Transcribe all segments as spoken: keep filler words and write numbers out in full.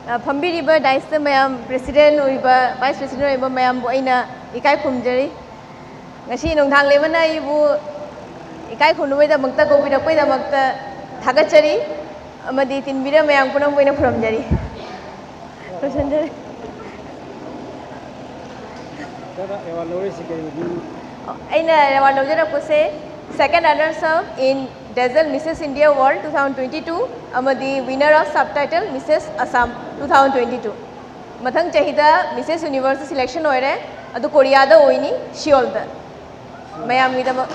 ꯑ, ꯐꯝꯕꯤꯔꯤꯕ ꯗꯥꯏꯁꯇ ꯃꯌꯥꯝ, ꯄ꯭ꯔꯦꯁꯤꯗꯦꯟ ꯑꯣꯏꯕ, ꯚꯥꯏꯁ ꯄ꯭ꯔꯦꯁꯤꯗꯦꯟ ꯑꯣꯏꯕ ꯃꯌꯥꯝꯕꯨ ꯑꯩꯅ ꯏꯀꯥꯏ ꯈꯨꯝꯖꯔꯤ꯫ ꯉꯁꯤ ꯅꯣꯡꯊꯥꯡ ꯂꯩꯃꯅ ꯑꯩꯕꯨ ꯏꯀꯥꯏ ꯈꯨꯝꯅꯕꯒꯤꯗꯃꯛꯇ ꯀꯧꯕꯤꯔꯛꯄꯒꯤꯗꯃꯛꯇ ꯊꯥꯒꯠꯆꯔꯤ, ꯑꯃꯗꯤ ꯇꯤꯟꯕꯤꯔ ꯃꯌꯥꯝ ꯄꯨꯝꯅꯃꯛꯄꯨ ꯑꯩꯅ ꯈꯨꯔꯨꯝꯖꯔꯤ꯫ ꯂꯣꯏꯁꯤꯟꯖꯔꯦ꯫ ꯑꯩꯅ award ꯂꯧꯖꯔꯛꯄꯁꯦ, second runners up in Dazzle Missus India World two thousand twenty-two ꯑꯃꯗꯤ winner of subtitle Missus Assam two thousand twenty-two꯫ ꯃꯊꯪ ꯆꯍꯤꯗ ꯃꯤꯁꯦꯁ ꯌꯨꯅꯤꯚꯔꯁ ꯁꯤꯂꯦꯛꯁꯟ ꯑꯣꯏꯔꯦ, ꯑꯗꯨ ꯀꯣꯔꯤꯌꯥꯗ ꯑꯣꯏꯅꯤ, ꯁꯤꯑꯣꯜꯗ꯫ ꯃꯌꯥꯝꯒꯤꯗꯃꯛ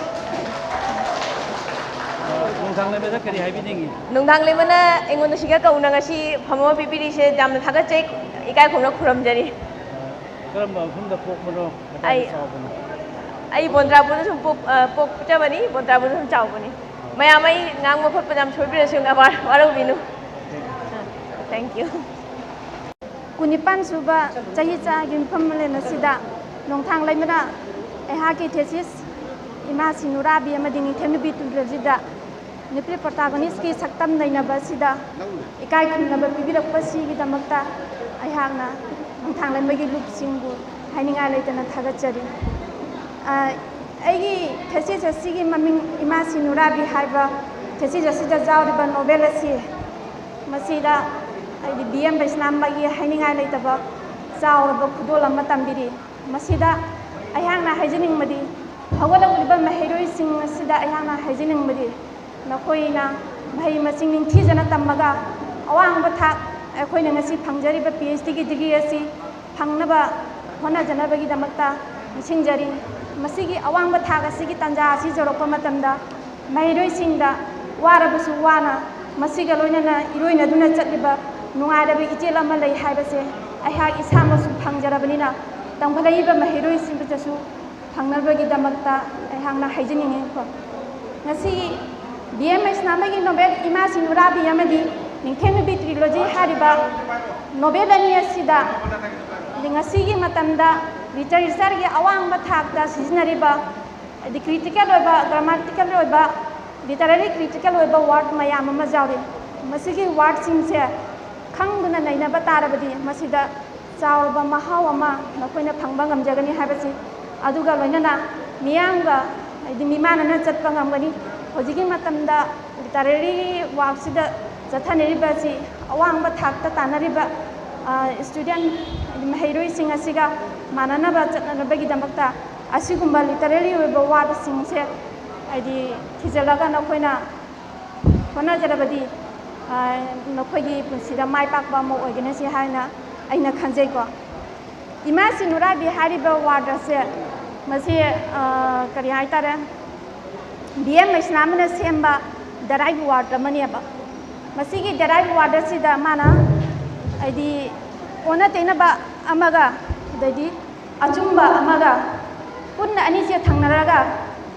ꯅꯨꯡꯗꯥꯡ ꯂꯩꯃꯗ ꯀꯔꯤ ꯍꯥꯏꯕꯤꯅꯤꯡꯉꯤ? ꯅꯨꯡꯗꯥꯡ ꯂꯩꯃꯅ ꯑꯩꯉꯣꯟꯗ ꯁꯤꯒ ꯀꯧꯅ ꯉꯁꯤ ꯐꯝ ꯑꯃ ꯄꯤꯕꯤꯔꯤꯁꯦ ꯌꯥꯝꯅ ꯊꯥꯒꯠꯆꯩ, ꯏꯀꯥꯏ ꯈꯨꯝꯅ ꯈꯨꯔꯨꯝꯖꯔꯤ꯫ ꯀꯔꯝꯕ ꯃꯐꯝꯗ ꯄꯣꯛꯄꯅꯣ? ꯀꯗꯥꯏꯗ ꯑꯩ ꯆꯥꯎꯕꯅꯣ? ꯑꯩ ꯕꯣꯟꯗ꯭ꯔꯥꯕꯨꯗ ꯁꯨꯝ ꯄꯣꯛ-, ꯑ, ꯄꯣꯛꯆꯕꯅꯤ, ꯕꯣꯟꯗ꯭ꯔꯥꯕꯨꯗ ꯁꯨꯝ ꯆꯥꯎꯕꯅꯤ꯫ ꯃꯌꯥꯝ ꯑꯩ ꯉꯥꯡꯕ ꯈꯣꯠꯄꯗ ꯌꯥꯝ ꯁꯣꯏꯕꯤꯔꯁꯨ ꯌꯥꯝꯅ ꯋꯥ-, ꯋꯥꯔꯧꯕꯤꯅꯨ꯫ Thank you꯫ ꯀꯨꯟꯅꯤꯄꯥꯟ ꯁꯨꯕ ꯆꯍꯤ ꯆꯥꯒꯤ ꯃꯤꯐꯝ ꯃꯥꯂꯦꯝ ꯑꯁꯤꯗ ꯅꯣꯡꯊꯥꯡ ꯂꯩꯃꯅ ꯑꯩꯍꯥꯛꯀꯤ ꯊꯦꯁꯤꯁ ꯏꯃꯥ ꯁꯤꯅꯨꯔꯥꯕꯤ ꯑꯃꯗꯤ ꯅꯤꯡꯊꯦꯝ ꯅꯨꯄꯤ ꯇ꯭ꯔꯤꯂꯣꯖꯤꯗ ꯅꯨꯄꯤ ꯄ꯭ꯔꯣꯇꯥꯒꯣꯅꯤꯁꯀꯤ ꯁꯛꯇꯝ ꯅꯩꯅꯕ ꯑꯁꯤꯗ ꯏꯀꯥꯏ ꯈꯨꯝꯅꯕ ꯄꯤꯕꯤꯔꯛꯄꯁꯤꯒꯤꯗꯃꯛꯇ ꯑꯩꯍꯥꯛꯅ ꯅꯣꯡꯊꯥꯡ ꯂꯩꯃꯒꯤ ꯂꯨꯞꯁꯤꯡꯕꯨ ꯍꯥꯏꯅꯤꯡꯉꯥꯏ ꯂꯩꯇꯅ ꯊꯥꯒꯠꯆꯔꯤ꯫ ꯑ, ꯑꯩꯒꯤ ꯊꯦꯁꯤꯁ ꯑꯁꯤꯒꯤ ꯃꯃꯤꯡ ꯏꯃꯥ ꯁꯤꯅꯨꯔꯥꯕꯤ ꯍꯥꯏꯕ ꯊꯦꯁꯤꯁ ꯑꯁꯤꯗ ꯌꯥꯎꯔꯤꯕ ꯅꯣꯕꯦꯜ ꯑꯁꯤ, ꯃꯁꯤꯗ ꯑꯩꯗꯤ ꯕꯤ ꯑꯦꯝ ꯕꯩꯁꯅꯥꯝꯕꯒꯤ ꯍꯥꯏꯅꯤꯡꯉꯥꯏ ꯂꯩꯇꯕ ꯆꯥꯎꯔꯕ ꯈꯨꯗꯣꯜ ꯑꯃ ꯇꯝꯕꯤꯔꯤ꯫ ꯃꯁꯤꯗ ꯑꯩꯍꯥꯛꯅ ꯍꯥꯏꯖꯅꯤꯡꯕꯗꯤ, ꯍꯧꯒꯠꯂꯛꯂꯤꯕ ꯃꯍꯩꯔꯣꯏꯁꯤꯡ ꯑꯁꯤꯗ ꯑꯩꯍꯥꯛꯅ ꯍꯥꯏꯖꯅꯤꯡꯕꯗꯤ, ꯅꯈꯣꯏꯅ ꯃꯍꯩ ꯃꯁꯤꯡ ꯅꯤꯡꯊꯤꯖꯅ ꯇꯝꯃꯒ ꯑꯋꯥꯡꯕ ꯊꯥꯛ, ꯑꯩꯈꯣꯏꯅ ꯉꯁꯤ ꯐꯪꯖꯔꯤꯕ ꯄꯤ ꯑꯩꯆ ꯗꯤꯒꯤ ꯗꯤꯒ꯭ꯔꯤ ꯑꯁꯤ ꯐꯪꯅꯕ ꯍꯣꯠꯅꯖꯅꯕꯒꯤꯗꯃꯛꯇ ꯅꯤꯡꯁꯤꯡꯖꯔꯤ꯫ ꯃꯁꯤꯒꯤ ꯑꯋꯥꯡꯕ ꯊꯥꯛ ꯑꯁꯤꯒꯤ ꯇꯥꯟꯖꯥ ꯑꯁꯤ ꯌꯧꯔꯛꯄ ꯃꯇꯝꯗ ꯃꯍꯩꯔꯣꯏꯁꯤꯡꯗ ꯋꯥꯔꯕꯁꯨ ꯋꯥꯅ ꯃꯁꯤꯒ ꯂꯣꯏꯅꯅ ꯏꯔꯣꯏꯅꯗꯨꯅ ꯆꯠꯂꯤꯕ ꯅꯨꯡꯉꯥꯏꯔꯕ ꯏꯆꯦꯜ ꯑꯃ ꯂꯩ ꯍꯥꯏꯕꯁꯦ ꯑꯩꯍꯥꯛ ꯏꯁꯥꯃꯛꯁꯨ ꯐꯪꯖꯔꯕꯅꯤꯅ, ꯇꯝꯈꯠꯂꯛꯏꯕ ꯃꯍꯩꯔꯣꯏꯁꯤꯡꯗꯁꯨ ꯐꯪꯅꯕꯒꯤꯗꯃꯛꯇ ꯑꯩꯍꯥꯛꯅ ꯍꯥꯏꯖꯅꯤꯡꯉꯤ꯫ ꯉꯁꯤ ꯕꯤ ꯑꯦꯝ ꯕꯩꯁꯅꯥꯝꯕꯒꯤ ꯅꯣꯕꯦꯜ ꯏꯃꯥ ꯁꯤꯅꯨꯔꯥꯕꯤ ꯑꯃꯗꯤ ꯅꯤꯡꯊꯦꯝ ꯅꯨꯄꯤ ꯇ꯭ꯔꯤꯂꯣꯖꯤ ꯍꯥꯏꯔꯤꯕ ꯅꯣꯕꯦꯜ ꯑꯅꯤ ꯑꯁꯤꯗ ꯉꯁꯤꯒꯤ ꯃꯇꯝꯗ ꯂꯤꯇꯔꯦꯆꯔꯒꯤ ꯑꯋꯥꯡꯕ ꯊꯥꯛꯇ ꯁꯤꯖꯤꯟꯅꯔꯤꯕ, ꯍꯥꯏꯗꯤ, ꯀ꯭ꯔꯤꯇꯤꯀꯦꯜ ꯑꯣꯏꯕ, ꯒ꯭ꯔꯥꯃꯥꯇꯤꯀꯦꯜ ꯑꯣꯏꯕ, ꯂꯤꯇꯔꯦꯔꯤ ꯀ꯭ꯔꯤꯇꯤꯀꯦꯜ ꯑꯣꯏꯕ ꯋꯥꯔꯗ ꯃꯌꯥꯝ ꯑꯃ ꯌꯥꯎꯔꯤ꯫ ꯃꯁꯤꯒꯤ ꯋꯥꯔꯗꯁꯤꯡꯁꯦ ꯈꯪꯗꯨꯅ ꯅꯩꯅꯕ ꯇꯥꯔꯕꯗꯤ ꯃꯁꯤꯗ ꯆꯥꯎꯔꯕ ꯃꯍꯥꯎ ꯑꯃ ꯅꯈꯣꯏꯅ ꯐꯪꯕ ꯉꯝꯖꯒꯅꯤ ꯍꯥꯏꯕꯁꯤ, ꯑꯗꯨꯒ ꯂꯣꯏꯅꯅ ꯃꯤꯌꯥꯝꯒ, ꯍꯥꯏꯗꯤ ꯃꯤꯃꯥꯟꯅꯅ ꯆꯠꯄ ꯉꯝꯒꯅꯤ꯫ ꯍꯧꯖꯤꯛꯀꯤ ꯃꯇꯝꯗ literary workꯁꯤꯗ ꯆꯠꯊꯅꯔꯤꯕ ꯑꯁꯤ ꯑꯋꯥꯡꯕ ꯊꯥꯛꯇ ꯇꯥꯟꯅꯔꯤꯕ, ꯑ, student, ꯍꯥꯏꯗꯤ ꯃꯍꯩꯔꯣꯏꯁꯤꯡ ꯑꯁꯤꯒ ꯃꯥꯟꯅꯅꯕ ꯆꯠꯅꯅꯕꯒꯤꯗꯃꯛꯇ ꯑꯁꯤꯒꯨꯝꯕ literary ꯑꯣꯏꯕ wordꯁꯤꯡꯁꯦ, ꯍꯥꯏꯗꯤ, ꯊꯤꯖꯤꯜꯂꯒ ꯅꯈꯣꯏꯅ ꯍꯣꯠꯅꯖꯔꯕꯗꯤ, ꯑ, ꯅꯈꯣꯏꯒꯤ ꯄꯨꯟꯁꯤꯗ ꯃꯥꯏ ꯄꯥꯛꯄ ꯑꯃ ꯑꯣꯏꯒꯅꯤ ꯁꯤ ꯍꯥꯏꯅ ꯑꯩꯅ ꯈꯟꯖꯩꯀꯣ꯫ ꯏꯃꯥꯁꯤ ꯅꯨꯔꯥꯕꯤ ꯍꯥꯏꯔꯤꯕ word ꯑꯁꯦ, ꯃꯁꯤ, ꯑ, ꯀꯔꯤ ꯍꯥꯏꯇꯥꯔꯦ, ꯕꯤ ꯑꯦꯝ ꯃꯩꯁꯅꯥꯝꯅ ꯁꯦꯝꯕ derive word ꯑꯃꯅꯦꯕ꯫ ꯃꯁꯤꯒꯤ derive word ꯑꯁꯤꯗ ꯃꯥꯅ, ꯍꯥꯏꯗꯤ, ꯑꯣꯟꯅ ꯇꯩꯅꯕ ꯑꯃꯒ, ꯑꯗꯩꯗꯤ ꯑꯆꯨꯝꯕ ꯑꯃꯒ ꯄꯨꯟꯅ ꯑꯅꯤꯁꯦ ꯊꯪꯅꯔꯒ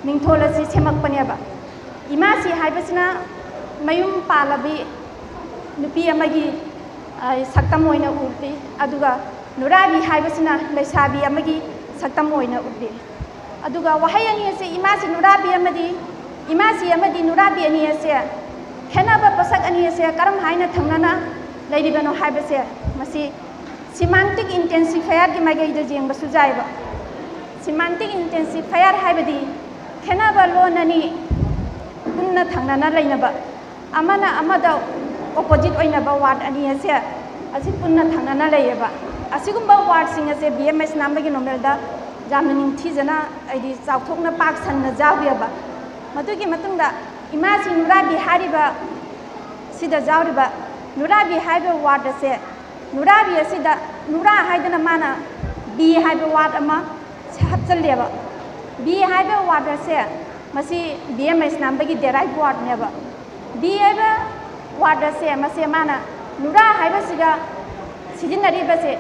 ꯃꯤꯡꯊꯣꯜ ꯑꯁꯤ ꯁꯦꯝꯃꯛꯄꯅꯦꯕ꯫ ꯏꯃꯥꯁꯤ ꯍꯥꯏꯕꯁꯤꯅ ꯃꯌꯨꯝ ꯄꯥꯜꯂꯕꯤ ꯅꯨꯄꯤ ꯑꯃꯒꯤ, ꯑ, ꯁꯛꯇꯝ ꯑꯣꯏꯅ ꯎꯠꯂꯤ, ꯑꯗꯨꯒ ꯅꯨꯔꯥꯕꯤ ꯍꯥꯏꯕꯁꯤꯅ ꯂꯩꯁꯥꯕꯤ ꯑꯃꯒꯤ ꯁꯛꯇꯝ ꯑꯣꯏꯅ ꯎꯠꯂꯤ꯫ ꯑꯗꯨꯒ ꯋꯥꯍꯩ ꯑꯅꯤ ꯑꯁꯤ, ꯏꯃꯥꯁꯤ ꯅꯨꯔꯥꯕꯤ ꯑꯃꯗꯤ, ꯏꯃꯥꯁꯤ ꯑꯃꯗꯤ ꯅꯨꯔꯥꯕꯤ ꯑꯅꯤ ꯑꯁꯦ, ꯈꯦꯠꯅꯕ ꯄꯣꯠꯁꯛ ꯑꯅꯤ ꯑꯁꯦ ꯀꯔꯝ ꯍꯥꯏꯅ ꯊꯪꯅꯅ ꯂꯩꯔꯤꯕꯅꯣ ꯍꯥꯏꯕꯁꯦ, ꯃꯁꯤ semantic intensifierꯒꯤ ꯃꯥꯏꯀꯩꯗ ꯌꯦꯡꯕꯁꯨ ꯌꯥꯏꯕ꯫ Semantic intensifier ꯍꯥꯏꯕꯗꯤ ꯈꯦꯠꯅꯕ ꯂꯣꯟ ꯑꯅꯤ ꯄꯨꯟꯅ ꯊꯪꯅꯅ ꯂꯩꯅꯕ, ꯑꯃꯅ ꯑꯃꯗ opposite ꯑꯣꯏꯅꯕ word ꯑꯅꯤ ꯑꯁꯦ, ꯑꯁꯤ ꯄꯨꯟꯅ ꯊꯪꯅꯅ ꯂꯩꯌꯦꯕ꯫ ꯑꯁꯤꯒꯨꯝꯕ wordꯁꯤꯡ ꯑꯁꯦ ꯕꯤ ꯑꯦꯝ ꯃꯩꯁꯅꯥꯝꯕꯒꯤ novelꯗ ꯌꯥꯝꯅ ꯅꯤꯡꯊꯤꯖꯅ, ꯍꯥꯏꯗꯤ, ꯆꯥꯎꯊꯣꯛꯅ ꯄꯥꯛ ꯁꯟꯅ ꯌꯥꯎꯔꯤꯑꯕ꯫ ꯃꯗꯨꯒꯤ ꯃꯇꯨꯡꯗ ꯏꯃꯥꯁꯤ ꯅꯨꯔꯥꯕꯤ ꯍꯥꯏꯔꯤꯕ ꯁꯤꯗ ꯌꯥꯎꯔꯤꯕ ꯅꯨꯔꯥꯕꯤ ꯍꯥꯏꯕ word ꯑꯁꯦ, ꯅꯨꯔꯥꯕꯤ ꯑꯁꯤꯗ ꯅꯨꯔꯥ ꯍꯥꯏꯗꯅ ꯃꯥꯅ ꯕꯤ ꯍꯥꯏꯕ word ꯑꯃ ꯍꯥꯞꯆꯜꯂꯦꯕ꯫ ꯕꯤ ꯍꯥꯏꯕ word ꯑꯁꯦ, ꯃꯁꯤ ꯕꯤ ꯑꯦꯝ ꯃꯩꯁꯅꯥꯝꯕꯒꯤ derive wordꯅꯦꯕ꯫ ꯕꯤ ꯍꯥꯏꯕ word ꯑꯁꯦ, ꯃꯁꯦ ꯃꯥꯅ ꯅꯨꯔꯥ ꯍꯥꯏꯕꯁꯤꯒ ꯁꯤꯖꯤꯟꯅꯔꯤꯕꯁꯦ,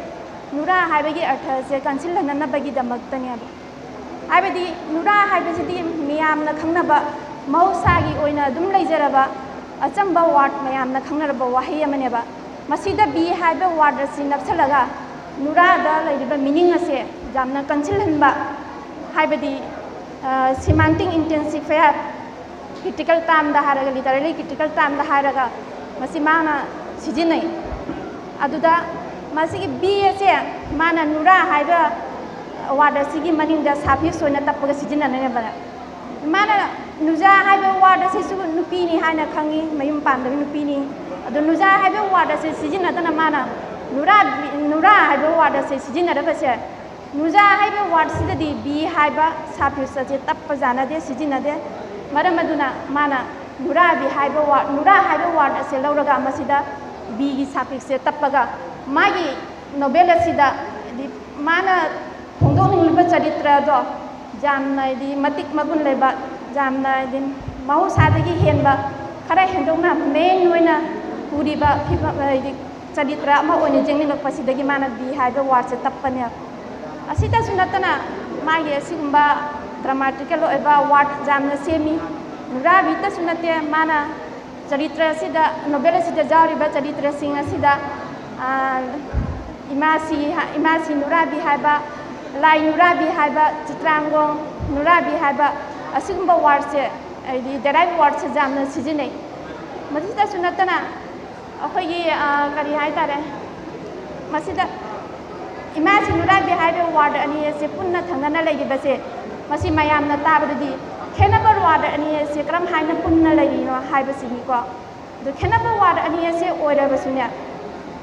ꯅꯨꯔꯥ ꯍꯥꯏꯕꯒꯤ ꯑꯔꯊ ꯑꯁꯦ ꯀꯟꯁꯤꯜꯍꯟꯅꯅꯕꯒꯤꯗꯃꯛꯇꯅꯦꯕ꯫ ꯍꯥꯏꯕꯗꯤ ꯅꯨꯔꯥ ꯍꯥꯏꯕꯁꯤꯗꯤ ꯃꯤꯌꯥꯝꯅ ꯈꯪꯅꯕ, ꯃꯍꯧꯁꯥꯒꯤ ꯑꯣꯏꯅ ꯑꯗꯨꯝ ꯂꯩꯖꯔꯕ, ꯑꯆꯝꯕ word, ꯃꯌꯥꯝꯅ ꯈꯪꯅꯔꯕ ꯋꯥꯍꯩ ꯑꯃꯅꯦꯕ꯫ ꯃꯁꯤꯗ ꯕꯤ ꯍꯥꯏꯕ word ꯑꯁꯤ ꯅꯞꯁꯜꯂꯒ ꯅꯨꯔꯥꯗ ꯂꯩꯔꯤꯕ meaning ꯑꯁꯦ ꯌꯥꯝꯅ ꯀꯟꯁꯤꯜꯍꯟꯕ, ꯍꯥꯏꯕꯗꯤ, ꯑ, semantic intensifier, critical termꯗ ꯍꯥꯏꯔꯒ, literary critical termꯗ ꯍꯥꯏꯔꯒ, ꯃꯁꯤ ꯃꯥꯅ ꯁꯤꯖꯤꯟꯅꯩ꯫ ꯑꯗꯨꯗ ꯃꯁꯤꯒꯤ ꯕꯤ ꯑꯁꯦ ꯃꯥꯅ ꯅꯨꯔꯥ ꯍꯥꯏꯕ ꯋꯥꯔꯗ ꯑꯁꯤꯒꯤ ꯃꯅꯤꯡꯗ ꯁꯐꯤꯛꯁ ꯑꯣꯏꯅ ꯇꯞꯄꯒ ꯁꯤꯖꯤꯟꯅꯅꯦꯕ꯫ ꯃꯥꯅ ꯅꯨꯖꯥ ꯍꯥꯏꯕ ꯋꯥꯔꯗ ꯑꯁꯤꯁꯨ ꯅꯨꯄꯤꯅꯤ ꯍꯥꯏꯅ ꯈꯪꯉꯤ, ꯃꯌꯨꯝ ꯄꯥꯟꯗꯕ ꯅꯨꯄꯤꯅꯤ꯫ ꯑꯗꯣ ꯅꯨꯖꯥ ꯍꯥꯏꯕ ꯋꯥꯔꯗ ꯑꯁꯤ ꯁꯤꯖꯤꯟꯅꯗꯅ ꯃꯥꯅ ꯅꯨꯔꯥ, ꯅꯨꯔꯥ ꯍꯥꯏꯕ ꯋꯥꯔꯗ ꯑꯁꯤ ꯁꯤꯖꯤꯟꯅꯔꯕꯁꯦ, ꯅꯨꯖꯥ ꯍꯥꯏꯕ ꯋꯥꯔꯗꯁꯤꯗꯗꯤ ꯕꯤ ꯍꯥꯏꯕ ꯁꯐꯤꯛꯁ ꯑꯁꯦ ꯇꯞꯄ ꯌꯥꯅꯗꯦ, ꯁꯤꯖꯤꯟꯅꯗꯦ꯫ ꯃꯔꯝ ꯑꯗꯨꯅ ꯃꯥꯅ ꯅꯨꯔꯥꯕꯤ ꯍꯥꯏꯕ ꯋꯥꯔꯗ, ꯅꯨꯔꯥ ꯍꯥꯏꯕ ꯋꯥꯔꯗ ꯑꯁꯦ ꯂꯧꯔꯒ ꯃꯁꯤꯗ ꯕꯤꯒꯤ ꯁꯐꯤꯛꯁꯁꯦ ꯇꯞꯄꯒ ꯃꯥꯒꯤ ꯅꯣꯕꯦꯜ ꯑꯁꯤꯗ ꯍꯥꯏꯗꯤ ꯃꯥꯅ ꯐꯣꯡꯗꯣꯛꯅꯤꯡꯂꯤꯕ ꯆꯔꯤꯇ꯭ꯔ ꯑꯗꯣ ꯌꯥꯝꯅ ꯍꯥꯏꯗꯤ ꯃꯇꯤꯛ ꯃꯒꯨꯟ ꯂꯩꯕ, ꯌꯥꯝꯅ ꯍꯥꯏꯗꯤ ꯃꯍꯧꯁꯥꯗꯒꯤ ꯍꯦꯟꯕ, ꯈꯔ ꯍꯦꯟꯗꯣꯛꯅ ꯃꯦꯟ ꯑꯣꯏꯅ ꯄꯨꯔꯤꯕ ꯐꯤꯕꯝ ꯍꯥꯏꯗꯤ ꯆꯔꯤꯇ꯭ꯔ ꯑꯃ ꯑꯣꯏꯅ ꯌꯦꯡꯅꯤꯡꯂꯛꯄꯁꯤꯗꯒꯤ ꯃꯥꯅ ꯕꯤ ꯍꯥꯏꯕ ꯋꯥꯔꯗꯁꯦ ꯇꯞꯄꯅꯦ꯫ ꯑꯁꯤꯇꯁꯨ ꯅꯠꯇꯅ ꯃꯥꯒꯤ ꯑꯁꯤꯒꯨꯝꯕ ꯗ꯭ꯔꯃꯥꯇꯤꯀꯦꯜ ꯑꯣꯏꯕ ꯋꯥꯔꯗ ꯌꯥꯝꯅ ꯁꯦꯝꯃꯤ꯫ ꯅꯨꯔꯥꯕꯤꯇꯁꯨ ꯅꯠꯇꯦ, ꯃꯥꯅ ꯆꯔꯤꯇ꯭ꯔ ꯑꯁꯤꯗ, ꯅꯣꯕꯦꯜ ꯑꯁꯤꯗ ꯌꯥꯎꯔꯤꯕ ꯆꯔꯤꯇ꯭ꯔꯁꯤꯡ ꯑꯁꯤꯗ, ꯑꯥ, ꯏꯃꯥꯁꯤ, ꯏꯃꯥꯁꯤ ꯅꯨꯔꯥꯕꯤ ꯍꯥꯏꯕ, ꯂꯥꯏ ꯅꯨꯔꯥꯕꯤ ꯍꯥꯏꯕ, ꯆꯤꯇ꯭ꯔꯥꯡꯒꯣꯡ ꯅꯨꯔꯥꯕꯤ ꯍꯥꯏꯕ ꯑꯁꯤꯒꯨꯝꯕ ꯋꯥꯔꯗꯁꯦ, ꯍꯥꯏꯗꯤ ꯗꯦꯔꯥꯏꯚ ꯋꯥꯔꯗꯁꯦ ꯌꯥꯝꯅ ꯁꯤꯖꯤꯟꯅꯩ꯫ ꯃꯁꯤꯗꯁꯨ ꯅꯠꯇꯅ ꯑꯩꯈꯣꯏꯒꯤ, ꯑꯥ, ꯀꯔꯤ ꯍꯥꯏꯇꯥꯔꯦ, ꯃꯁꯤꯗ ꯏꯃꯥꯁꯤ ꯅꯨꯔꯥꯕꯤ ꯍꯥꯏꯔꯤꯕ ꯋꯥꯔꯗ ꯑꯅꯤ ꯑꯁꯦ ꯄꯨꯟꯅ ꯊꯪꯅꯅ ꯂꯩꯔꯤꯕꯁꯦ, ꯃꯁꯤ ꯃꯌꯥꯝꯅ ꯇꯥꯕꯗꯗꯤ ꯈꯦꯠꯅꯕ ꯋꯥꯔꯗ ꯑꯅꯤ ꯑꯁꯦ ꯀꯔꯝ ꯍꯥꯏꯅ ꯄꯨꯟꯅ ꯂꯩꯔꯤꯅꯣ ꯍꯥꯏꯕꯁꯤꯅꯤꯀꯣ꯫ ꯑꯗꯨ ꯈꯦꯠꯅꯕ ꯋꯥꯔꯗ ꯑꯅꯤ ꯑꯁꯦ ꯑꯣꯏꯔꯕꯁꯨꯅꯦ,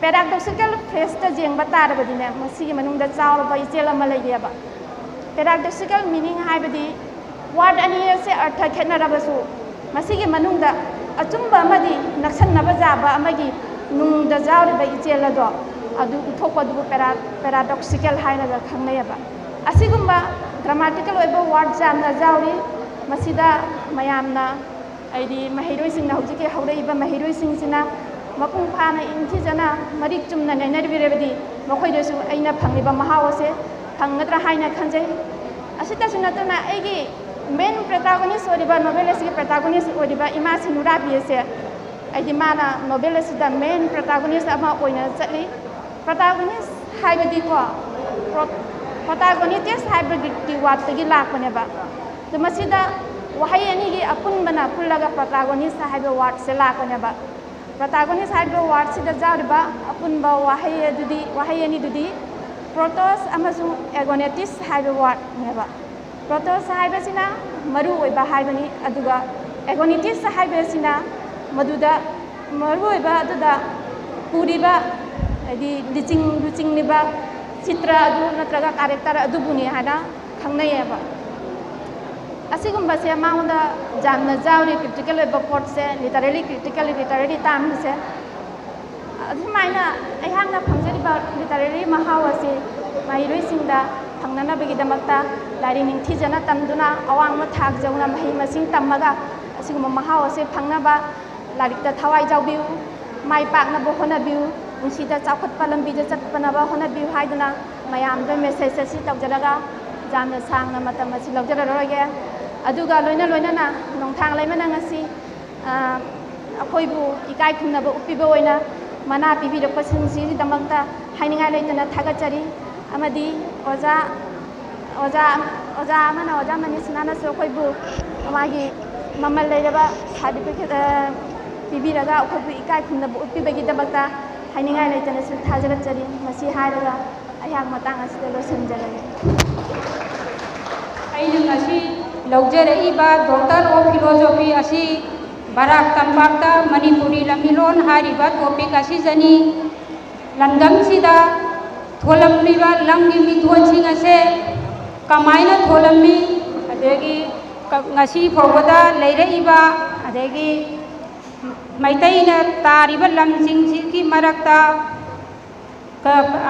ꯄꯦꯔꯥꯗꯣꯛꯁꯤꯀꯦꯜ ꯐꯦꯁꯇ ꯌꯦꯡꯕ ꯇꯥꯔꯕꯗꯤꯅꯦ, ꯃꯁꯤꯒꯤ ꯃꯅꯨꯡꯗ ꯆꯥꯎꯔꯕ ꯏꯆꯦꯜ ꯑꯃ ꯂꯩꯔꯤꯑꯕ꯫ ꯄꯦꯔꯥꯗꯣꯛꯁꯤꯀꯦꯜ ꯃꯤꯅꯤꯡ ꯍꯥꯏꯕꯗꯤ ꯋꯥꯔꯗ ꯑꯅꯤ ꯑꯁꯦ ꯑꯔꯊ ꯈꯦꯠꯅꯔꯕꯁꯨ, ꯃꯁꯤꯒꯤ ꯃꯅꯨꯡꯗ ꯑꯆꯨꯝꯕ ꯑꯃꯗꯤ ꯅꯛꯁꯟꯅꯕ ꯌꯥꯕ ꯑꯃꯒꯤ ꯅꯨꯡꯗ ꯌꯥꯎꯔꯤꯕ ꯏꯆꯦꯜ ꯑꯗꯣ ꯑꯗꯨ ꯎꯠꯊꯣꯛꯄ ꯑꯗꯨꯕꯨ ꯄꯦꯔꯥ-, ꯄꯦꯔꯥꯗꯣꯛꯁꯤꯀꯦꯜ ꯍꯥꯏꯔꯒ ꯈꯪꯅꯩꯑꯕ꯫ ꯑꯁꯤꯒꯨꯝꯕ ꯗ꯭ꯔꯃꯥꯇꯤꯀꯦꯜ ꯑꯣꯏꯕ ꯋꯥꯔꯗ ꯌꯥꯝꯅ ꯌꯥꯎꯔꯤ꯫ ꯃꯁꯤꯗ ꯃꯌꯥꯝꯅ, ꯍꯥꯏꯗꯤ ꯃꯍꯩꯔꯣꯏꯁꯤꯡꯅ, ꯍꯧꯖꯤꯛꯀꯤ ꯍꯧꯔꯛꯏꯕ ꯃꯍꯩꯔꯣꯏꯁꯤꯡꯁꯤꯅ ꯃꯄꯨꯡ ꯐꯥꯅ ꯏꯪꯊꯤꯖꯅ ꯃꯔꯤꯛ ꯆꯨꯝꯅ ꯅꯩꯅꯕꯤꯔꯕꯗꯤ ꯃꯈꯣꯏꯗꯁꯨ ꯑꯩꯅ ꯐꯪꯂꯤꯕ ꯃꯍꯥꯎ ꯑꯁꯦ ꯐꯪꯒꯗ꯭ꯔꯥ ꯍꯥꯏꯅ ꯈꯟꯖꯩ꯫ ꯑꯁꯤꯇꯁꯨ ꯅꯠꯇꯅ ꯑꯩꯒꯤ ꯃꯦꯟ ꯄ꯭ꯔꯣꯇꯥꯒꯣꯅꯤꯁ ꯑꯣꯏꯔꯤꯕ, ꯅꯣꯕꯦꯜ ꯑꯁꯤꯒꯤ ꯄ꯭ꯔꯣꯇꯥꯒꯣꯅꯤꯁ ꯑꯣꯏꯔꯤꯕ ꯏꯃꯥꯁꯤ ꯅꯨꯔꯥꯕꯤ ꯑꯁꯦ, ꯍꯥꯏꯗꯤ ꯃꯥꯅ ꯅꯣꯕꯦꯜ ꯑꯁꯤꯗ ꯃꯦꯟ ꯄ꯭ꯔꯣꯇꯥꯒꯣꯅꯤꯁ ꯑꯃ ꯑꯣꯏꯅ ꯆꯠꯂꯤ꯫ ꯄ꯭ꯔꯣꯇꯥꯒꯣꯅꯤꯁ ꯍꯥꯏꯕꯗꯤꯀꯣ, ꯄ꯭ꯔꯣ-, ꯄ꯭ꯔꯣꯇꯥꯒꯣꯅꯤꯇꯤꯁ ꯍꯥꯏꯕꯒꯤ ꯋꯥꯔꯗꯇꯒꯤ ꯂꯥꯛꯄꯅꯦꯕ꯫ ꯑꯗꯣ ꯃꯁꯤꯗ ꯋꯥꯍꯩ ꯑꯅꯤꯒꯤ ꯑꯄꯨꯟꯕꯅ ꯄꯨꯜꯂꯒ ꯄ꯭ꯔꯣꯇꯥꯒꯣꯅꯤꯁ ꯍꯥꯏꯕ ꯋꯥꯔꯗꯁꯦ ꯂꯥꯛꯄꯅꯦꯕ꯫ Protagonist ꯍꯥꯏꯔꯤꯕ wordꯁꯤꯗ ꯌꯥꯎꯔꯤꯕ ꯑꯄꯨꯟꯕ ꯋꯥꯍꯩ ꯑꯗꯨꯗꯤ, ꯋꯥꯍꯩ ꯑꯅꯤꯗꯨꯗꯤ protos ꯑꯃꯁꯨꯡ agonist ꯍꯥꯏꯕ wordꯅꯦꯕ꯫ Protos ꯍꯥꯏꯕꯁꯤꯅ ꯃꯔꯨ ꯑꯣꯏꯕ ꯍꯥꯏꯕꯅꯤ, ꯑꯗꯨꯒ agonist ꯍꯥꯏꯕꯁꯤꯅ ꯃꯗꯨꯗ ꯃꯔꯨ ꯑꯣꯏꯕ ꯑꯗꯨꯗ ꯄꯨꯔꯤꯕ, ꯍꯥꯏꯗꯤ ꯂꯨꯆꯤꯡ, ꯂꯨꯆꯤꯡꯂꯤꯕ ꯆꯤꯇ꯭ꯔ ꯑꯗꯨ ꯅꯠꯇ꯭ꯔꯒ character ꯑꯗꯨꯕꯨꯅꯤ ꯍꯥꯏꯅ ꯈꯪꯅꯩꯌꯦꯕ꯫ ꯑꯁꯤꯒꯨꯝꯕꯁꯦ ꯃꯉꯣꯟꯗ ꯌꯥꯝꯅ ꯌꯥꯎꯔꯤ, critical ꯑꯣꯏꯕ ꯄꯣꯠꯁꯦ, literary critical, literary termꯁꯦ꯫ ꯑꯗꯨꯃꯥꯏꯅ ꯑꯩꯍꯥꯛꯅ ꯐꯪꯖꯔꯤꯕ literary ꯃꯍꯥꯎ ꯑꯁꯤ ꯃꯍꯩꯔꯣꯏꯁꯤꯡꯗ ꯐꯪꯅꯅꯕꯒꯤꯗꯃꯛꯇ ꯂꯥꯏꯔꯤꯛ ꯅꯤꯡꯊꯤꯖꯅ ꯇꯝꯗꯨꯅ ꯑꯋꯥꯡꯕ ꯊꯥꯛ ꯌꯧꯅ ꯃꯍꯩ ꯃꯁꯤꯡ ꯇꯝꯃꯒ ꯑꯁꯤꯒꯨꯝꯕ ꯃꯍꯥꯎ ꯑꯁꯤ ꯐꯪꯅꯕ ꯂꯥꯏꯔꯤꯛꯇ ꯊꯋꯥꯏ ꯌꯥꯎꯕꯤꯌꯨ, ꯃꯥꯏ ꯄꯥꯛꯅꯕ ꯍꯣꯠꯅꯕꯤꯌꯨ, ꯄꯨꯟꯁꯤꯗ ꯆꯥꯎꯈꯠꯄ ꯂꯝꯕꯤꯗ ꯆꯠꯄꯅꯕ ꯍꯣꯠꯅꯕꯤꯌꯨ ꯍꯥꯏꯗꯨꯅ ꯃꯌꯥꯝꯗ message ꯑꯁꯤ ꯇꯧꯖꯔꯒ ꯌꯥꯝꯅ ꯁꯥꯡꯅ ꯃꯇꯝ ꯑꯁꯤ ꯂꯧꯖꯔꯔꯣꯏꯒꯦ꯫ ꯑꯗꯨꯒ ꯂꯣꯏꯅ ꯂꯣꯏꯅꯅ ꯅꯣꯡꯊꯥꯡ ꯂꯩꯃꯅ ꯉꯁꯤ, ꯑ, ꯑꯩꯈꯣꯏꯕꯨ ꯏꯀꯥꯏ ꯈꯨꯝꯅꯕ ꯎꯠꯄꯤꯕ ꯑꯣꯏꯅ ꯃꯅꯥ ꯄꯤꯕꯤꯔꯛꯄꯁꯤꯡꯁꯤꯒꯤꯗꯃꯛꯇ ꯍꯥꯏꯅꯤꯡꯉꯥꯏ ꯂꯩꯇꯅ ꯊꯥꯒꯠꯆꯔꯤ꯫ ꯑꯃꯗꯤ ꯑꯣꯖꯥ, ꯑꯣꯖꯥ, ꯑꯣꯖꯥ ꯑꯃꯅ, ꯑꯣꯖꯥ ꯃꯅꯤꯁꯅꯥꯅꯁꯨ ꯑꯩꯈꯣꯏꯕꯨ ꯃꯥꯒꯤ ꯃꯃꯜ ꯂꯩꯔꯕ certificate, ꯑ, ꯄꯤꯕꯤꯔꯒ ꯑꯩꯈꯣꯏꯕꯨ ꯏꯀꯥꯏ ꯈꯨꯝꯅꯕ ꯎꯠꯄꯤꯕꯒꯤꯗꯃꯛꯇ ꯍꯥꯏꯅꯤꯡꯉꯥꯏ ꯂꯩꯇꯅꯁꯨ ꯊꯥꯖꯒꯠꯆꯔꯤ꯫ ꯃꯁꯤ ꯍꯥꯏꯔꯒ ꯑꯩꯍꯥꯛ ꯃꯇꯥꯡ ꯑꯁꯤꯗ ꯂꯣꯏꯁꯤꯟꯖꯔꯒꯦ꯫ ꯑꯩꯅ ꯉꯁꯤ ꯂꯧꯖꯔꯛꯏꯕ Doctor of Philosophy ꯑꯁꯤ ꯕꯔꯥꯛ ꯇꯝꯄꯥꯛꯇ ꯃꯅꯤꯄꯨꯔꯤ ꯂꯝꯃꯤꯂꯣꯟ ꯍꯥꯏꯔꯤꯕ topic ꯑꯁꯤꯗꯅꯤ꯫ ꯂꯝꯗꯝꯁꯤꯗ ꯊꯣꯜꯂꯝꯂꯤꯕ ꯂꯝꯒꯤ ꯃꯤꯡꯊꯣꯜꯁꯤꯡ ꯑꯁꯦ ꯀꯃꯥꯏꯅ ꯊꯣꯜꯂꯝꯃꯤ, ꯑꯗꯒꯤ ꯉꯁꯤ ꯐꯥꯎꯕꯗ ꯂꯩꯔꯛꯏꯕ, ꯑꯗꯒꯤ ꯃꯩꯇꯩꯅ ꯇꯥꯔꯤꯕ ꯂꯝꯁꯤꯡꯁꯤꯒꯤ ꯃꯔꯛꯇ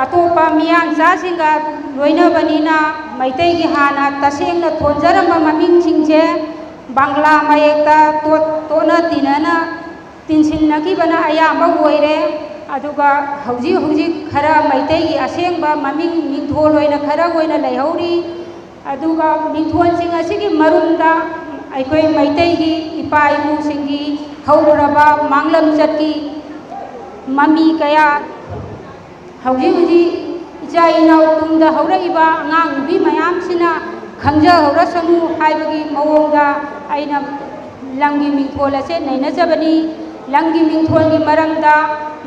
ꯑꯇꯣꯞꯄ ꯃꯤꯌꯥꯟꯆꯥꯁꯤꯡꯒ ꯂꯣꯏꯅꯕꯅꯤꯅ ꯃꯩꯇꯩꯒꯤ ꯍꯥꯟꯅ ꯇꯁꯦꯡꯅ ꯊꯣꯟꯖꯔꯝꯕ ꯃꯃꯤꯡꯁꯤꯡꯁꯦ ꯕꯪꯒ꯭ꯂꯥ ꯃꯌꯦꯛꯇ ꯇꯣꯠ-, ꯇꯣꯠꯅ ꯇꯤꯟꯅꯅ ꯇꯤꯟꯁꯤꯟꯅꯈꯤꯕꯅ ꯑꯌꯥꯝꯕ ꯑꯣꯏꯔꯦ꯫ ꯑꯗꯨꯒ ꯍꯧꯖꯤꯛ ꯍꯧꯖꯤꯛ ꯈꯔ ꯃꯩꯇꯩꯒꯤ ꯑꯁꯦꯡꯕ ꯃꯃꯤꯡ ꯃꯤꯡꯊꯣꯜ ꯑꯣꯏꯅ ꯈꯔ ꯑꯣꯏꯅ ꯂꯩꯍꯧꯔꯤ꯫ ꯑꯗꯨꯒ ꯃꯤꯡꯊꯣꯜꯁꯤꯡ ꯑꯁꯤꯒꯤ ꯃꯔꯨꯝꯗ ꯑꯩꯈꯣꯏ ꯃꯩꯇꯩꯒꯤ ꯏꯄꯥ ꯏꯄꯨꯁꯤꯡꯒꯤ ꯍꯧꯈ꯭ꯔꯕ ꯃꯥꯡꯂꯝꯆꯠꯀꯤ ꯃꯃꯤ ꯀꯌꯥ ꯍꯧꯖꯤꯛ ꯍꯧꯖꯤꯛ ꯏꯆꯥ ꯏꯅꯥꯎ ꯇꯨꯡꯗ ꯍꯧꯔꯛꯏꯕ ꯑꯉꯥꯡ ꯅꯨꯄꯤ ꯃꯌꯥꯝꯁꯤꯅ ꯈꯪꯖꯍꯧꯔꯁꯅꯨ ꯍꯥꯏꯕꯒꯤ ꯃꯑꯣꯡꯗ ꯑꯩꯅ ꯂꯝꯒꯤ ꯃꯤꯡꯊꯣꯜ ꯑꯁꯦ ꯅꯩꯅꯖꯕꯅꯤ꯫ ꯂꯝꯒꯤ ꯃꯤꯡꯊꯣꯜꯒꯤ ꯃꯔꯝꯗ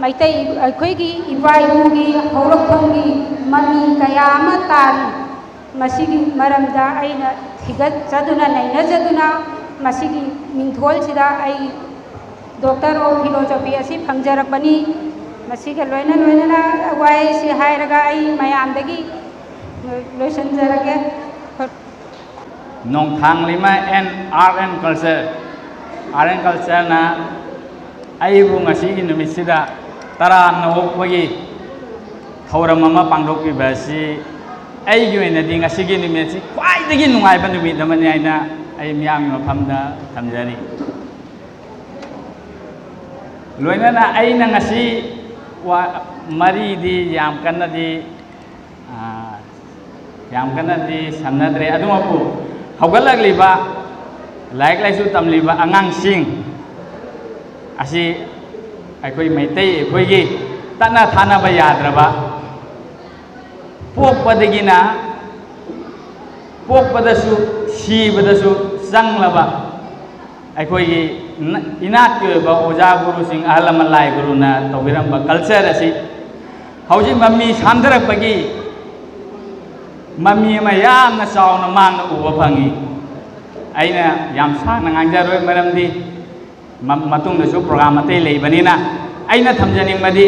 ꯃꯩꯇꯩ ꯑꯩꯈꯣꯏꯒꯤ ꯏꯄꯥ ꯏꯄꯨꯒꯤ ꯍꯧꯔꯛꯐꯝꯒꯤ ꯃꯃꯤ ꯀꯌꯥ ꯑꯃ ꯇꯥꯔꯤ꯫ ꯃꯁꯤꯒꯤ ꯃꯔꯝꯗ ꯑꯩꯅ ꯊꯤꯒꯠꯆꯗꯨꯅ ꯅꯩꯅꯖꯗꯨꯅ ꯃꯁꯤꯒꯤ ꯃꯤꯡꯊꯣꯜꯁꯤꯗ ꯑꯩ Doctor of Philosophy ꯑꯁꯤ ꯐꯪꯖꯔꯛꯄꯅꯤ꯫ ꯃꯁꯤꯒ ꯂꯣꯏꯅ ꯂꯣꯏꯅꯅ ꯋꯥꯍꯩꯁꯤ ꯍꯥꯏꯔꯒ ꯑꯩ ꯃꯌꯥꯝꯗꯒꯤ ꯂꯣꯏꯁꯤꯟꯖꯔꯒꯦ꯫ Nongthang Lima and Art and Culture, Art and Cultureꯅ ꯑꯩꯕꯨ ꯉꯁꯤꯒꯤ ꯅꯨꯃꯤꯠꯁꯤꯗ ꯇꯔꯥꯝꯅ ꯑꯣꯛꯄꯒꯤ ꯊꯧꯔꯝ ꯑꯃ ꯄꯥꯡꯊꯣꯛꯄꯤꯕ ꯑꯁꯤ ꯑꯩꯒꯤ ꯑꯣꯏꯅꯗꯤ ꯉꯁꯤꯒꯤ ꯅꯨꯃꯤꯠꯁꯤ ꯈ꯭ꯋꯥꯏꯗꯒꯤ ꯅꯨꯡꯉꯥꯏꯕ ꯅꯨꯃꯤꯠ ꯑꯃꯅꯤ ꯍꯥꯏꯅ ꯑꯩ ꯃꯤꯌꯥꯝꯒꯤ ꯃꯐꯝꯗ ꯊꯝꯖꯔꯤ꯫ ꯂꯣꯏꯅꯅ ꯑꯩꯅ ꯉꯁꯤ ꯋꯥ ꯃꯔꯤꯗꯤ ꯌꯥꯝ ꯀꯟꯅꯗꯤ ꯌꯥꯝ ꯀꯟꯅꯗꯤ ꯁꯝꯅꯗ꯭ꯔꯦ꯫ ꯑꯗꯨꯃꯛꯄꯨ ꯍꯧꯒꯠꯂꯛꯂꯤꯕ ꯂꯥꯏꯔꯤꯛ ꯂꯥꯏꯁꯨ ꯇꯝꯂꯤꯕ ꯑꯉꯥꯡꯁꯤꯡ ꯑꯁꯤ ꯑꯩꯈꯣꯏ ꯃꯩꯇꯩ ꯑꯩꯈꯣꯏꯒꯤ ꯇꯠꯅ ꯊꯥꯅꯕ ꯌꯥꯗ꯭ꯔꯕ ꯄꯣꯛꯄꯗꯒꯤꯅ ꯄꯣꯛꯄꯗꯁꯨ ꯁꯤꯕꯗꯁꯨ ꯆꯪꯂꯕ ꯑꯩꯈꯣꯏꯒꯤ ꯏꯅꯥꯠꯀꯤ ꯑꯣꯏꯕ ꯑꯣꯖꯥ ꯒꯨꯔꯨꯁꯤꯡ ꯑꯍꯜ ꯂꯃꯟ ꯂꯥꯏ ꯒꯨꯔꯨꯅ ꯇꯧꯕꯤꯔꯝꯕ culture ꯑꯁꯤ ꯍꯧꯖꯤꯛ ꯃꯃꯤ ꯁꯥꯝꯊꯔꯛꯄꯒꯤ ꯃꯃꯤ ꯑꯃ ꯌꯥꯝꯅ ꯆꯥꯎꯅ ꯃꯥꯡꯅ ꯎꯕ ꯐꯪꯉꯤ꯫ ꯑꯩꯅ ꯌꯥꯝ ꯁꯥꯡꯅ ꯉꯥꯡꯖꯔꯣꯏ, ꯃꯔꯝꯗꯤ ꯃꯇꯨꯡꯗꯁꯨ program ꯑꯇꯩ ꯂꯩꯕꯅꯤꯅ꯫ ꯑꯩꯅ ꯊꯝꯖꯅꯤꯡꯕꯗꯤ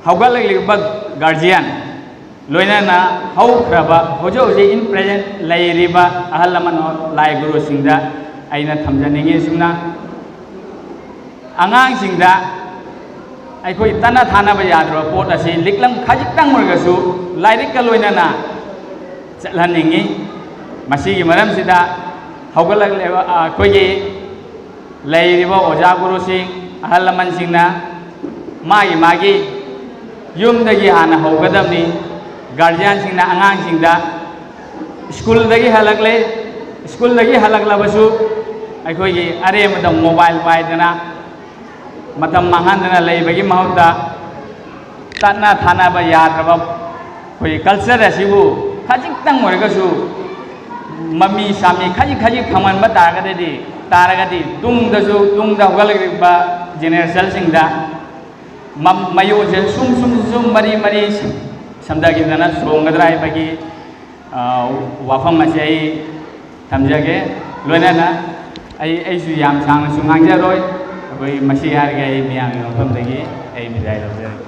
ꯍꯧꯒꯠꯂꯛꯂꯤꯕ guardian, ꯂꯣꯏꯅꯅ ꯍꯧꯈ꯭ꯔꯕ ꯍꯧꯖꯤꯛ ꯍꯧꯖꯤꯛ in present ꯂꯩꯔꯤꯕ ꯑꯍꯜ ꯂꯃꯟ ꯂꯥꯏ ꯒꯨꯔꯨꯁꯤꯡꯗ ꯑꯩꯅ ꯊꯝꯖꯅꯤꯡꯉꯤ꯫ ꯑꯁꯨꯝꯅ ꯑꯉꯥꯡꯁꯤꯡꯗ ꯑꯩꯈꯣꯏ ꯇꯠꯅ ꯊꯥꯅꯕ ꯌꯥꯗ꯭ꯔꯕ ꯄꯣꯠ ꯑꯁꯤ ꯂꯤꯛꯂꯝ ꯈꯖꯤꯛꯇꯪ ꯑꯣꯏꯔꯒꯁꯨ ꯂꯥꯏꯔꯤꯛꯀ ꯂꯣꯏꯅꯅ ꯆꯠꯍꯟꯅꯤꯡꯉꯤ꯫ ꯃꯁꯤꯒꯤ ꯃꯔꯝꯁꯤꯗ ꯍꯧꯒꯠꯂꯛꯂꯤꯕ ꯑꯩꯈꯣꯏꯒꯤ ꯂꯩꯔꯤꯕ ꯑꯣꯖꯥ ꯒꯨꯔꯨꯁꯤꯡ ꯑꯍꯜ ꯂꯃꯟꯁꯤꯡꯅ ꯃꯥꯒꯤ ꯃꯥꯒꯤ ꯌꯨꯝꯗꯒꯤ ꯍꯥꯟꯅ ꯍꯧꯒꯗꯕꯅꯤ꯫ Guardianꯁꯤꯡꯅ ꯑꯉꯥꯡꯁꯤꯡꯗ ꯁ꯭ꯀꯨꯜꯗꯒꯤ ꯍꯜꯂꯛꯂꯦ, ꯁ꯭ꯀꯨꯜꯗꯒꯤ ꯍꯜꯂꯛꯂꯕꯁꯨ ꯑꯩꯈꯣꯏꯒꯤ ꯑꯔꯦꯝꯕꯗ mobile ꯄꯥꯏꯗꯅ ꯃꯇꯝ ꯃꯥꯡꯍꯟꯗꯅ ꯂꯩꯕꯒꯤ ꯃꯍꯨꯠꯇ ꯇꯠꯅ ꯊꯥꯅꯕ ꯌꯥꯗ꯭ꯔꯕ ꯑꯩꯈꯣꯏꯒꯤ culture ꯑꯁꯤꯕꯨ ꯈꯖꯤꯛꯇꯪ ꯑꯣꯏꯔꯒꯁꯨ ꯃꯃꯤ ꯁꯥꯃꯤ ꯈꯖꯤꯛ ꯈꯖꯤꯛ ꯐꯪꯍꯟꯕ ꯇꯥꯔꯒꯗꯤ ꯇꯥꯔꯒꯗꯤ ꯇꯨꯡꯗꯁꯨ ꯇꯨꯡꯗ ꯍꯧꯒꯠꯂꯛꯂꯤꯕ ꯖꯦꯅꯦꯔꯦꯁꯟꯁꯤꯡꯗ ꯃ- ꯃꯌꯣꯜꯁꯦ ꯁꯨꯝ ꯁꯨꯝ ꯁꯨꯝ ꯃꯔꯤ ꯃꯔꯤ ꯁꯝꯊꯈꯤꯗꯅ ꯆꯣꯡꯒꯗ꯭ꯔꯥ ꯍꯥꯏꯕꯒꯤ, ꯑ, ꯋꯥꯐꯝ ꯑꯁꯤ ꯑꯩ ꯊꯝꯖꯒꯦ꯫ ꯂꯣꯏꯅꯅ ꯑꯩ, ꯑꯩꯁꯨ ꯌꯥꯝ ꯁꯥꯡꯅꯁꯨ ꯉꯥꯡꯖꯔꯣꯏ꯫ ꯑꯩꯈꯣꯏ ꯃꯁꯤ ꯍꯥꯏꯔꯒ ꯑꯩ ꯃꯤꯌꯥꯝꯒꯤ ꯃꯐꯝꯗꯒꯤ ꯑꯩ ꯕꯤꯗꯥꯏ ꯂꯧꯖꯔꯒꯦ꯫